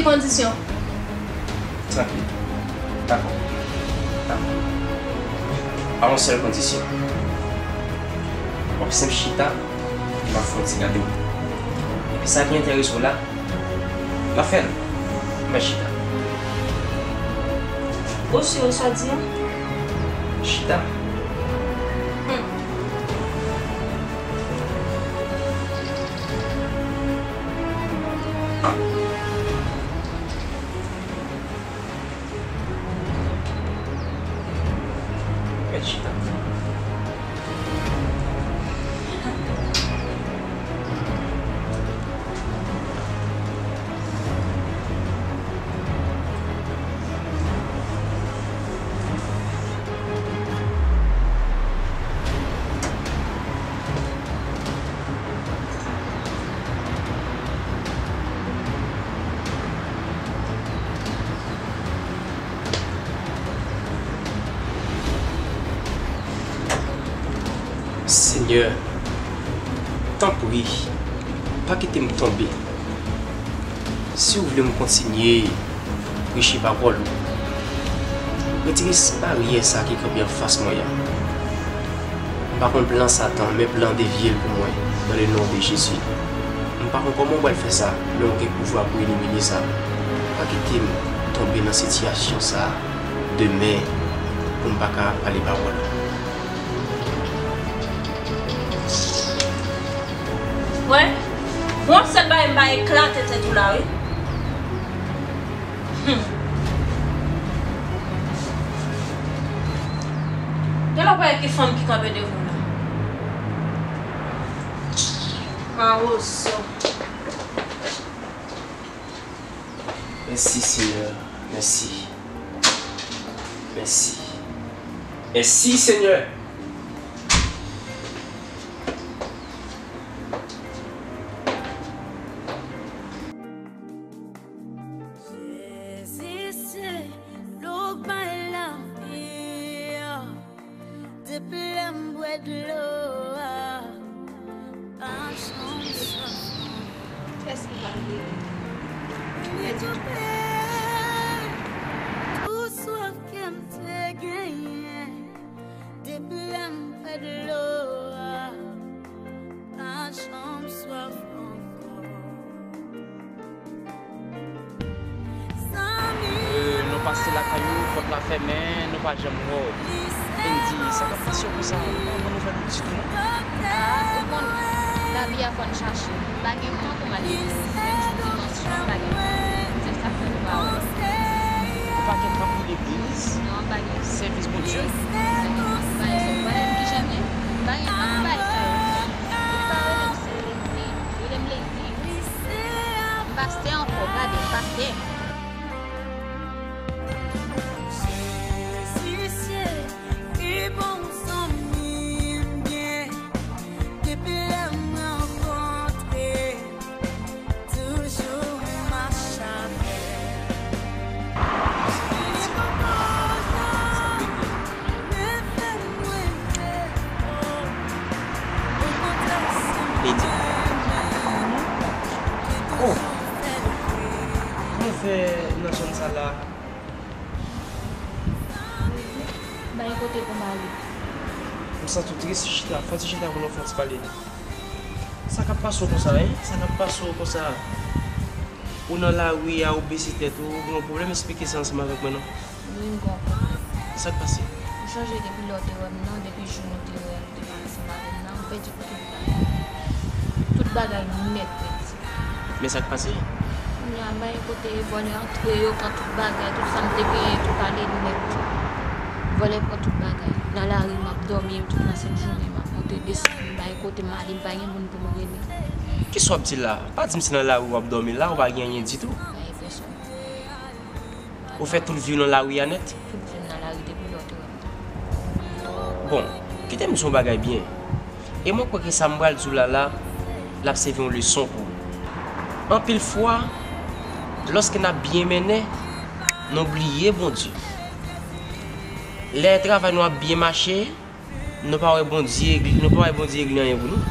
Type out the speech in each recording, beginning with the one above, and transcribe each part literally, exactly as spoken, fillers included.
Kondisyon. Trankil. Dakò. Dakò. A yon sèl kondisyon. W ap senp chita, epi m ap fè yon ti gade w. Epi sa ki enterese w la, m ap fè l. Mèt chita. Ou si w sa di a? Chita. Hmm. Mèt chita. Senyè, tanpri, pa kite m tonbe. Si w vle m kontinye preche pawòl ou, retire s-, baryè sa ki kanpe anfas mwen an. M pa konn plan Satan, men plan devye l pou mwen, dans le nom de Jésus. M pa konn kòman w pral fè sa, men w gen pouvwa pou elimine sa. Pa kite m tonbe nan sitiyasyon sa a demen pou m pa ka pale pawòl ou. Wè, yon sèl bagay m pa eklate tèt ou la, wi. Hmm. Gen lè w pa wè ki fanm ki kanpe devan w la. Mawozo. Mèsi, Senyè. Mèsi. Mèsi. Mèsi, Senyè. Jezi se dlo k bay lavi. Depi lè m bwè dlo a, pa janm swaf ankò. Èske w pa vle? Li toufe tout swaf ke m te genyen. Depi lè m bwè dlo a, pa janm swaf ankò. Euh, nou pase lakay ou, pòt la fèmen, nou pa janm wè w. Andy, sa k ap pase w konsa? M pa konn nouvèl ou ditou, non. Ah, ou konn, lavi a fò n chache. M pa gen tan pou m al legliz. Menm jou dimanch lan, m pa gen tan. Se sa k fè nou pa wè. Ou pa gen tan pou legliz? Non, m pa gen. Sèvis Bondye? M pa gen tan. M pa gen, se ou pa menm ki janm ye. M pa gen tan pou bay tan yo. Ou pa rele m se legliz. Rele m legliz. Pastè ankò, gade, pastè. Jezi se pi bon zanmi m gen. Depi lè m rankontre, toujou mache avè m. Li poko janm Lady. Oh! Kòman w fè nan zòn sa la? Ba yon kote pou m ale. M santi w tris, chita. Fè yon ti chita pou nou fè yon ti pale. Sa k ap pase w konsa, en? Sa k ap pase w konsa? Ou nan lari a, ou bese tèt ou, ou gen yon pwoblèm, eksplike sa ansanm avèk mwen non. Wi, m gen yon pwoblèm. Sa k pase? Ou chanje depi lè w te wè m nan, depi jou nou te wè, nou te pale ansanm avè m nan, m pèdi tout bagay. Tout bagay nèt, pèdi. Men sa k pase? Kounye a, m pa gen kote, vòlè antre, yo pran tout bagay, tout sa m te genyen, tout ale nèt. Vòlè pran tout bagay. Nan lari, m ap dòmi, tout nan sèt jounen, m ap monte desann, m pa gen kote m ale, m pa gen moun pou m rele. Kisa w ap di la? Pa di m se nan lari w ap dòmi la, ou pa gen anyen ditou. Pa gen pèsonn. Ou fè tout vi w nan lari a nèt? Tout vi m nan lari depi lè w te wè m. Bon, kite m di w yon bagay byen. E mwen kwè ke sa m pral di w la la, l ap sèvi yon leson pou ou. Anpil fwa, lòske n ap byen mennen, nou bliye Bondye. Lè travay nou ap byen mache, nou pa wè Bondye, nou pa wè Bondye regle anyen pou nou.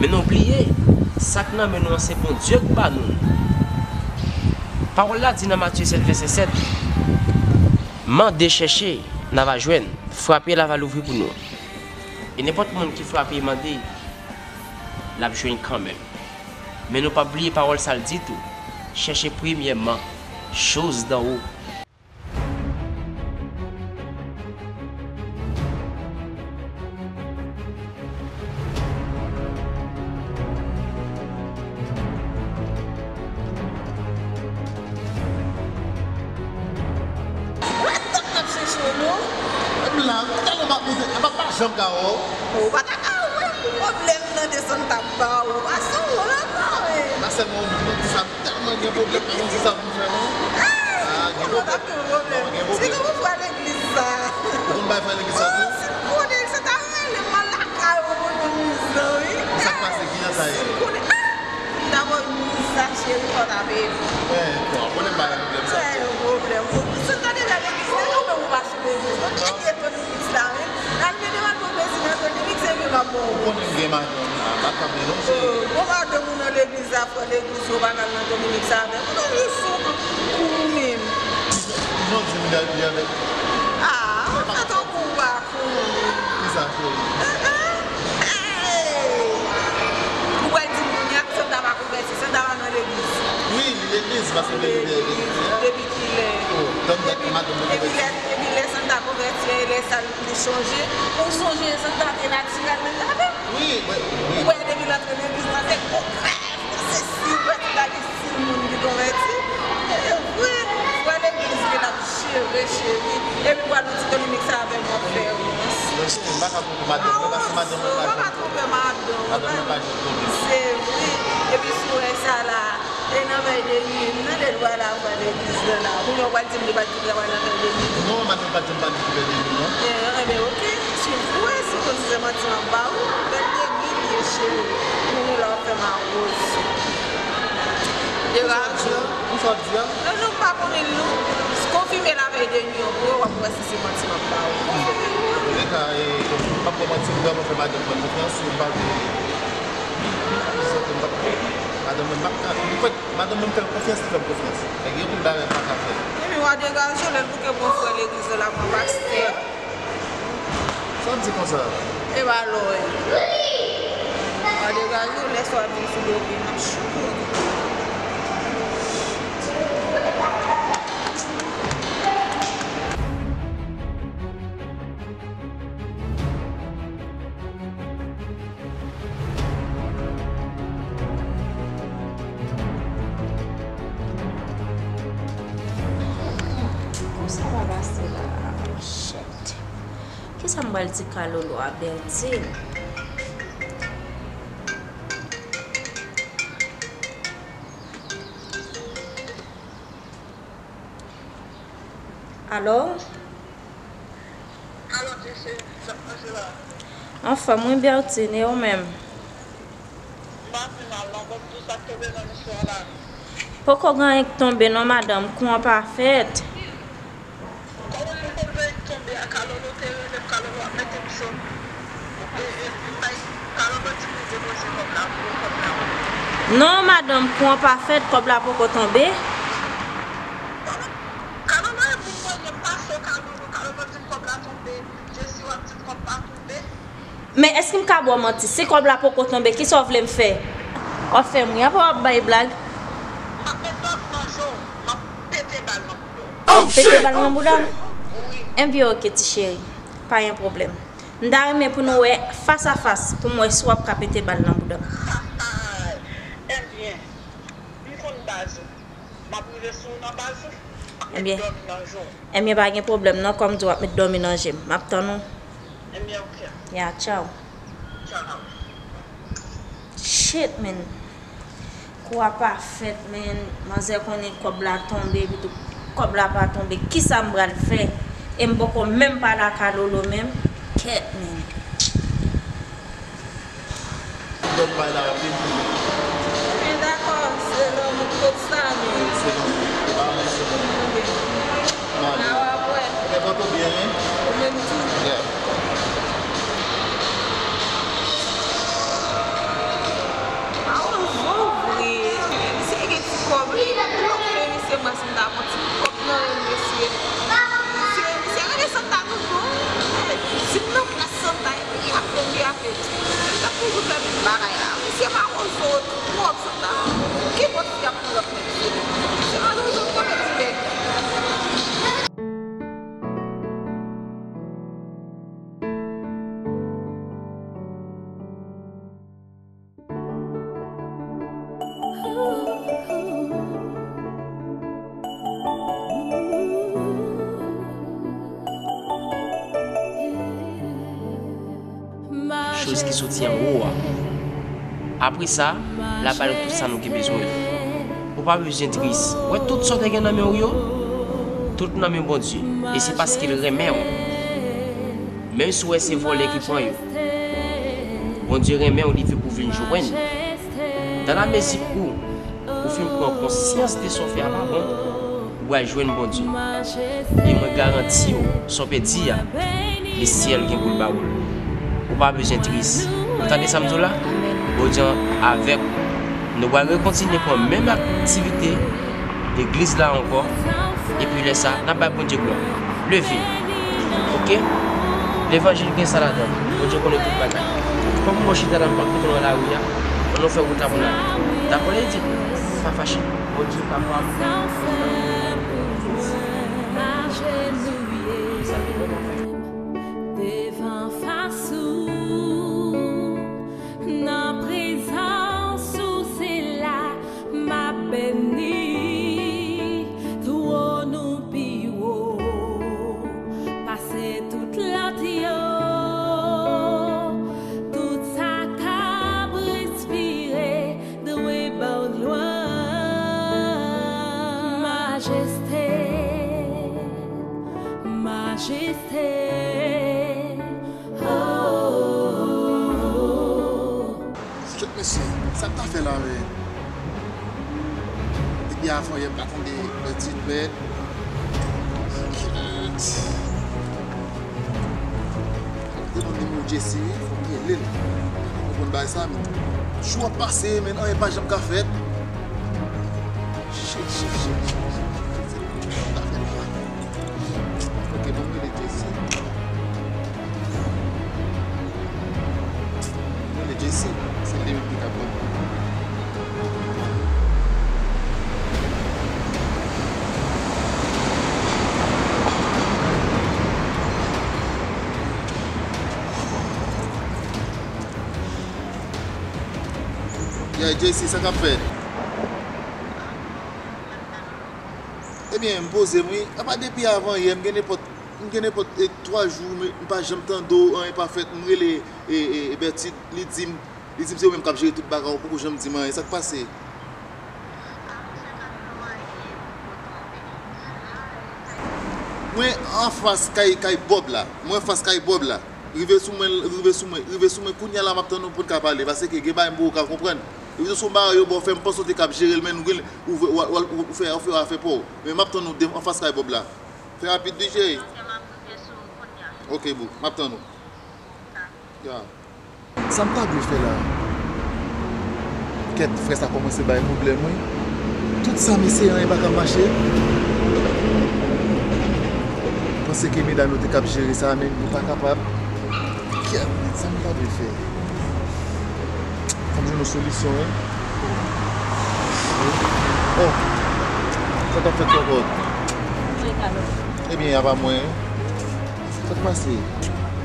Men nou bliye, sa k nan men nou an se Bondye k ba nou l. Pawòl la di nan Matye sèt vèsè sèt, mande, chèche, n a va jwenn, frape, l a va louvri pou nou. E nenpòt moun ki frape e mande, l ap jwenn kanmenm. Men nou p ap bliye pawòl sa l di tou, chèche premyèman choz d'en haut. Wè, tank n ap chèche w, non. M la, talè m ap poze, m ap pa janm ka wè w. Ou pa ta ka wè m, pwoblèm nan desann t ap ba w. Pase w wont, non, men. Pa sèlman w menm, non, ti sa tèlman gen pwoblèm, pa konn ki sa pou m fè, non. Ah, gen pwoblèm. Gen pwoblèm. Si nou pou fwa legliz sa. Ou konn bay fwa legliz sa tou? Oh, si m konnen, se ta rele m nan lakay ou pou nou mizan, wi. Sa k pase? Ki jan sa ye? Si m konnen, ah! Dabò, miza, cheri, fò ta peye m. Eh, bon, konnen m pa gen pwoblèm sa. Sa yon pwoblèm. Si w tande lè legliz, se ou menm ou pa chire legliz. Bon, ki etone. Sa wi. Al mete m al pran plezi nan Tony Mix epi m ap ba w. Ou konnen m gen madanm la, m pa ka menm non, cheri. Oh, bon, madanm ou nan legliz la, frè legliz yo pa ka al nan Tony Mix avè m. Ou toujou sou kou ou menm. Kijan w di m li avèk? Ah, ou fè tankou ou pa konnen. Kisa, cheri? Eh, eh. Hey! Ou pral di m kounye a ke Santa pa konvèti, Santa pa nan legliz. Wi, li legliz, paske li legliz. Depi kilè? Oh, tann dat madanm mwen konvèti. Depi lè, depi lè Santa konvèti, e lè sa l li chanje. Ou sonje Santa te natirèl menm jan avè m? Wi, wi, wi. Ou wè depi l antre legliz la, se kou krèv, kou sesi, ou wè tout bagay, si moun ki konvèti. E vre, frè legliz li l ap jere, cheri. Epi pral nan ti Tony Mix avè m, w ap fè rans. Non, cheri, m pa ka twonpe madanm mwen, paske madanm mwen pa janm twonpe. Madanm mwen pa janm twonpe. Se vre. Epi si w wè sa la, e nan vèy de nwi, m tande l pral avwa legliz nan la. Kounye a w pral di m li pa t gen travay nan vèy de nwi tou. Non, madanm pa t janm pale pou vèy de nwi, non. Eh, enben, oke. Si w vle, si w konn se manti m ap ba ou, vèy de nwi li ye, cheri. Kounye a la w ap fè m awoz. Deraje. Kisa w di a? Non, non, m pa konnen l, non. Konfime la vèy de nwi an pou w, w ap wè si se manti m ap ba ou. Konfime l. Antouleka, e, m p ap ba w manti, m vrèman fè madanm mwen konfyans, m pa vle. Madanm mwen, m p ap, anfèt, madanm mwen, m fè l konfyans, li fè m konfyans. Nèg yo tout bagay m pa ka fè. Epi w a degaje w, lè l bouke pran frè legliz la, pran pastè. Sa w di konsa? E pa lò w ye. W a degaje w, lè sa w ap vin sou do m, m ap chouke w. Konsa pa pase la. Shit. Kisa m pral di Kalolo a, Bertine? Alo? Alo, Jesse, sa k pase la? Anfòm wi, Bertine, e ou menm? M pa pi mal non, ban m di w sa k tonbe nan istwa la. Poko gen anyen k tonbe non, madanm, kou an pa fèt. Kòman pou m konn sa k tonbe a? Kalolo te rele m, Kalolo ap mete m cho. E, e, m bay, Kalolo di m li depoze kòb la pou yo, kòb la. Non, madanm, kou an pa fèt, kòb la poko tonbe. Kalolo e pou m manje, m pa cho Kalolo, Kalolo di m kòb la tonbe, Jesi w ap di m kòb pa tonbe. Men èske m ka ba w manti? Si kòb la poko tonbe, kisa w vle m fè? W ap fè m ri, apa w ap bay blag? M ap met bal nan je w, m ap pete bal nan bouda w. Pete bal nan bouda m? Wi. Enben oke, ti cheri. Pa gen pwoblèm. M ta renmen pou nou wè fas a fas, pou m wè si w ap ka pete bal nan bouda m. Enben, m konn baz ou. M ap rive sou ou nan baz ou. M ap met dòmi nan je w. Enben, pa gen pwoblèm non, kòm di w ap met dòmi nan je m. M ap tann ou. Enben, oke. Ya, tchaw. Tchaw. Shit, man. Kou a pa fèt, man. Manzè konnen kòb la tonbe, epi tou kòb la pa tonbe. Kisa m pral fè? E m poko menm pale a Kalolo menm. Kèt, man. Dòt bay la rapid. Ebyen dakò, se lanmou tout sa, men. Se lanmou. Ba mwen se lanmou. Ebyen. Mwen ale. N a wè apre. Ebyen, pòte w byen, wi. Ou menm tou. Yeah. A, ou bon vre. Misye gen ti kòb, li blòke misye. ki soti anwo a. Apre sa, l ap ba nou tout sa nou gen bezwen. Ou pa bezwen tris. Ou wè tout sa w te gen nan men w yo, tout nan men Bondye. E se paske l renmen w. Menm si w wè se vòlè ki pran yo, Bondye renmen w, li vle pou w vin jwenn. Dans la mesure où ou fin pran konsyans de sa w fè a pa bon, ou pral jwenn Bondye. E mwen garanti w, sa w pèdi a, lesyèl gen pou l ba ou l. Ou pa bezwen tris. Ou tande sa m di w la? Bondye avèk ou. Nou pral rekontinye pran menm aktivite legliz la ankò. Epi lè sa, n ap bay Bondye glwa. Leve. Oke? Levanjil gen sa ladan l. Bondye konnen tout bagay. Kòm mwen chita la, m pa kote nan lari a, ann nou fè wout la pou n ale. Dakò, Lady? Pa fache. Bondye kapab. Devan fas ou, nan prezans ou, se la m ap beni twòn ou pi wo. Pase tout lòt yo, tout sa k ap respire dwe ba w glwa. Majeste, majeste, oh, oh, oh. Kèt mesye, sa m ta fè la menm? Depi avan yè m pa tande Bètit, men kèt. Demann nimewo Jesse wi, fò m rele l. Ou konprann bagay sa, men jou ap pase, men anyen pa janm ka fèt. Shit, shit, shit, shit, shit, shit. Sa m ta fè la? Ok, ban m rele Jesse. Rele Jesse, se li menm ki ka ban m. Yeah, Jesse, sa k ap fèt? Ebyen, m poze m wi. Apa depi avan yè, m gen nenpòt, m gen nenpòt, e, twa jou, m, m pa janm tande w, anyen pa fèt. M rele, e, e, e, Bertide, li di m, li di m se ou menm k ap jere tout bagay, ou poko janm di m anyen. Sa k pase? Mwen anfas kay, kay Bob la. Mwen anfas kay Bob la. Rive sou mwen, rive sou mwen, rive sou mwen. Kounye a la, m ap tann ou pou n ka pale, paske gen bagay m poko ka konprann. Epi tou, se yon bagay yo ba w fè, m panse w te ka ap jere l, men nou gen, ou, ou, ou, ou fè, ou fè afè pa w. Men m ap tann ou de, anfas kay Bob la. Fè rapid wi, cheri. Ok, boo, m ap tann ou. Ya. Sa m ta dwe fè la? Kèt, frè sa kòmanse bay pwoblèm wi. Tout sa m eseye, anyen pa ka mache. Panse ke medam yo te ka ap jere sa, men yo pa kapab. Kèt, sa m ta dwe fè? Fò m jwenn yon solisyon wi. Oh! Sa k ap fèt ankò? Ebyen, apa mwen? Sa k pase?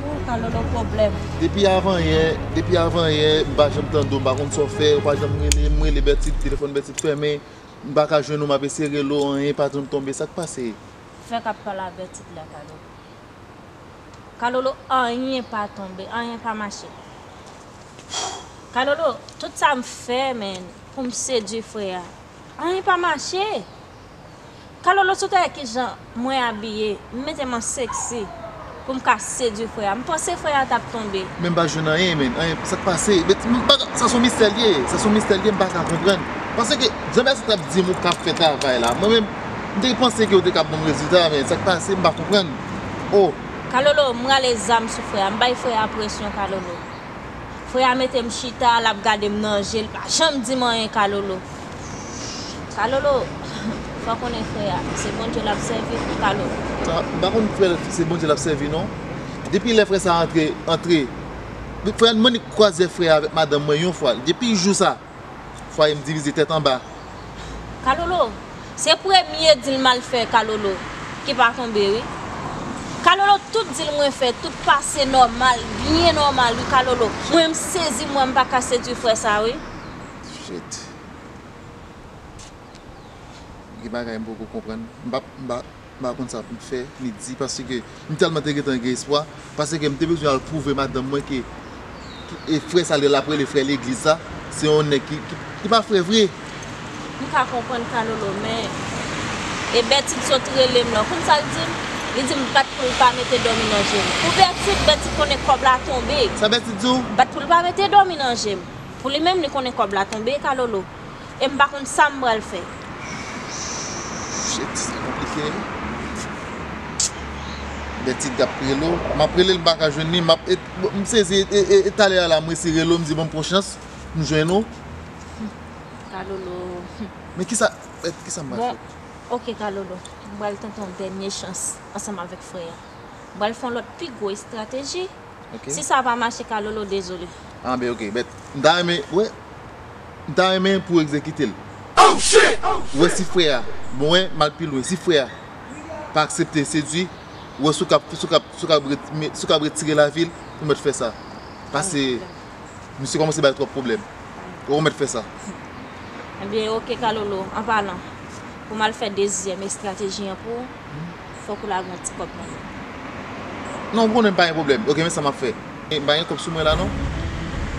Ou Kalolo pwoblèm. Depi avan yè, depi avan yè, m pa janm tande w, m pa konn sa w fè, ou pa janm rele m, m rele Bertide, telefòn Bertide fèmen, m pa ka jwenn ou, m ap eseye rele w, anyen pa janm tonbe, sa k pase? Frè k ap pale a Bertide la, Kalolo. Kalolo, anyen pa tonbe, anyen pa mache. Kalolo, tout sa m fè, men, pou m sedui frè a, anyen pa mache. Kalolo, si w te wè kijan mwen abiye, m mete m an seksi pou m ka sedui frè a. M panse frè a t ap tonbe. Men m pa jwenn anyen, men anyen, sa k pase? Men m pa ka, sa se yon mistè l ye, sa se yon mistè l ye, m pa ka konprann. Paske jan Bertide t ap di m ou k ap fè travay la, mwen menm, m te panse ke w te ka ban m rezilta, men sa k pase, m pa konprann. Oh! Kalolo, m rale zam sou frè a, m bay frè a presyon, Kalolo. Frè a mete m chita, l ap gade m nan je, l pa janm di m anyen, Kalolo. Kalolo, fò w konnen frè a, se Bondye l ap sèvi, Kalolo. Ah, m pa konn frè, se Bondye l ap sèvi, non. Depi lè frè sa antre, antre, frè a, m annik kwaze frè a avèk madanm mwen yon fwa. Depi jou sa, fwaye m divize tèt anba. Kalolo, se premye dil m al fè Kalolo ki pa tonbe wi. Kalolo, tout dil mwen fè, tout pase nòmal, byen nòmal wi Kalolo. Mwen m sezi, mwen m pa ka sedui frè sa wi. Shit. Gen bagay m poko konprann. M pa, m pa, m pa konn sa pou m fè, ni di, paske m tèlman te gentan gen espwa, paske m te bezwen al pwouve madanm mwen ke E frè sa l ap rele frè legliz sa, se yon nèg ki, ki, ki pa frè vre. M ka konprann Kalolo, men e Bètid sot rele m la. Ou konn sa l di m? Li di m bat pou l pa mete dòmi nan je m. Pou Bètid, Bètid konnen kòb la tonbe. Sa Bètid di w? Bat pou l pa mete dòmi nan je m. Pou li menm, li konnen kòb la tonbe, Kalolo. E m pa konn sa m pral fè. Shit, sa konplike. Bètid ap rele w. M ap rele l, m pa ka jwenn li. M ap, e, m sezi, e, e, e talè a la, m resi rele w, m di, "Ban m pon chans, m jwenn ou." Kalolo. Men kisa, men kisa m pral fè? Bon, oke, Kalolo. M pral tante yon dènye chans ansanm avèk frè a. M pral fè yon lòt pi gwo estrateji. Ok. Si sa pa mache, Kalolo, dezole. Ah, ben, ok. But, m ta renmen, wè, m ta renmen pou w egzekite l. Oh, shit! Wè si frè a, bon, wè, m al pi lwen. Si frè a pa aksepte sedui, wè si w kab, si w kab, si w kab ret-, si w kab retire lavi l, ou mèt fè sa. Pase, misye kòmanse bay twòp pwoblèm. Ou mèt fè sa. Ebyen, oke, Kalolo, an palan, pou m al fè dezyèm estrateji an pou ou, fòk ou lage yon ti kòb nan men m. Non, ou konnen m pa gen pwoblèm. Oke, men sa m ap fè. M pa gen kòb sou mwen la, non.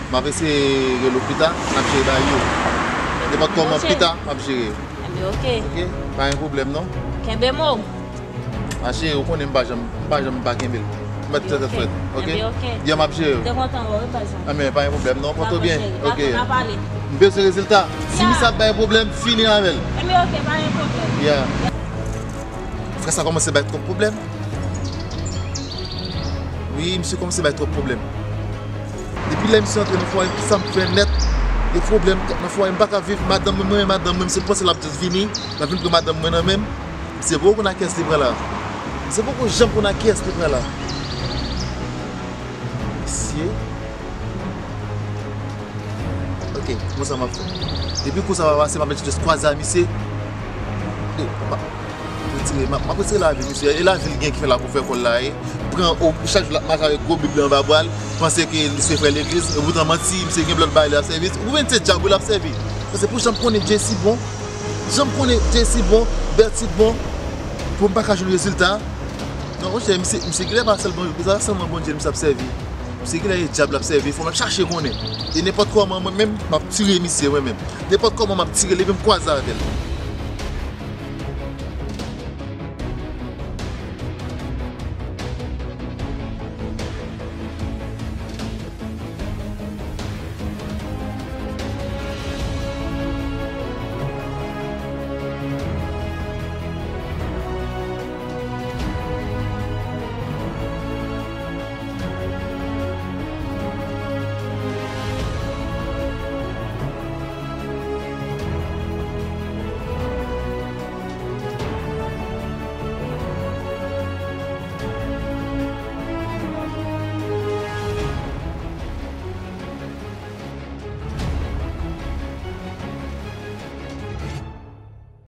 M ap eseye rele w pita, m ap jere bagay yo. Nenpòt kòman, pita, m ap jere. Ebyen, oke. Oke? Pa gen pwoblèm, non. Kenbe mo. Ma cheri, ou konnen m pa janm, m pa janm pa kenbe l. M mèt tèt frèt, ok? Ebyen, ok. Byen, m ap jere. Te kontan wè w, wi, pazan. Ah, men pa gen pwoblèm, non. Pòte w byen, ok? Dakò, cheri. N ap pale. M bezwen rezilta. Si misye ap bay pwoblèm, fini avè l. Ebyen, ok, pa gen pwoblèm. Yeah. Frè sa kòmanse bay twòp pwoblèm. Wi, misye kòmanse bay twòp pwoblèm. Depi lè misye antre nan fwaye, sa m fè nèt, gen pwoblèm nan fwaye, m pa ka viv, madanm mwen, mwen, madanm mwen, misye panse l ap just vini, l ap vin pran madanm mwen nan men m. Misye poko konn a kiyès li pran la. Misye poko janm konn a kiyès li pran la. Mesye. Ok, bon, sa m ap fè. Depi kou sa va pase, m ap just kwaze a misye. E, pa, retire, m ap, m ap retire lavi misye. E lavi l gen ki fè l ap fè kò l la, e. Pran, o, chak jou l ap mache avèk gwo bib li anba bra l, panse ke li se frè legliz, e poutan manti, misye gen lòt bagay li ap sèvi. Ou menm se dyab wi l ap sèvi. Paske pou jan m konnen Jesse bon, jan m konnen Jesse bon, Bertide bon, pou m pa ka jwenn rezilta. Non, monchè, misye, misye genlè pa sèl Bondye, se pa sèlman Bondye misye ap sèvi. Misye genlè e dyab l ap sèvi, fò m al chache konnen. E nenpòt kòman, mwen menm, m ap tire misye, mwen menm. Nenpòt kòman, m ap tire l, epi m kwaze avè l.